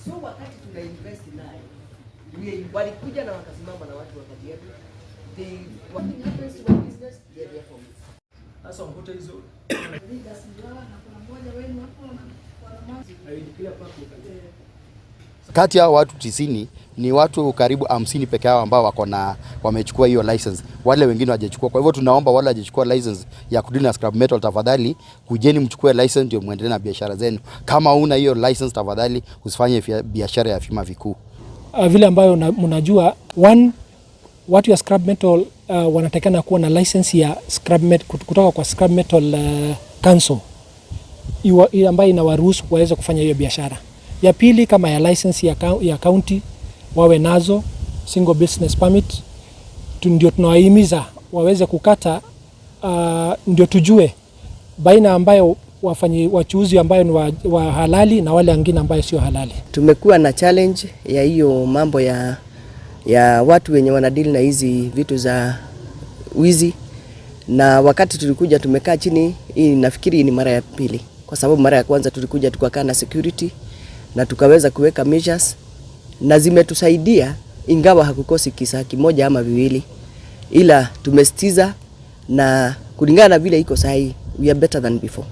So wakati tuna invest nayo, walikuja na wakasimama na watu wa Kajiado. They, what happens to my business, they are there for me. Sasa wakuta hizo Leaders ndio hawa, na kuna mmoja wenu hapo wana I will declare publicly. Kati ya watu 90 ni watu karibu 50 peke yao ambao wako na wamechukua hiyo license, wale wengine hawajachukua. Kwa hivyo tunaomba wale hawajachukua license ya kudeal na scrap metal, tafadhali kujeni mchukue license ndio muendelee na biashara zenu. Kama una hiyo license, tafadhali usifanye biashara ya vyuma vikuu. Vile ambayo mnajua one, watu ya scrap metal wanatakana kuwa na license ya scrap metal, kutoka kwa scrap metal council ambayo inawaruhusu waweze kufanya hiyo biashara. Ya pili, kama ya license ya county wawe nazo single business permit, ndio tunawahimiza waweze kukata, ndio tujue baina ambayo wafanyi wachuuzi ambayo ni wa halali na wale wengine ambayo sio halali. Tumekuwa na challenge ya hiyo mambo ya watu wenye wanadeal na hizi vitu za wizi, na wakati tulikuja tumekaa chini, hii nafikiri ni mara ya pili, kwa sababu mara ya kwanza tulikuja tukakaa na security na tukaweza kuweka measures na zimetusaidia, ingawa hakukosi kisa kimoja ama viwili, ila tumesitiza na kulingana na vile iko sahi, we are better than before.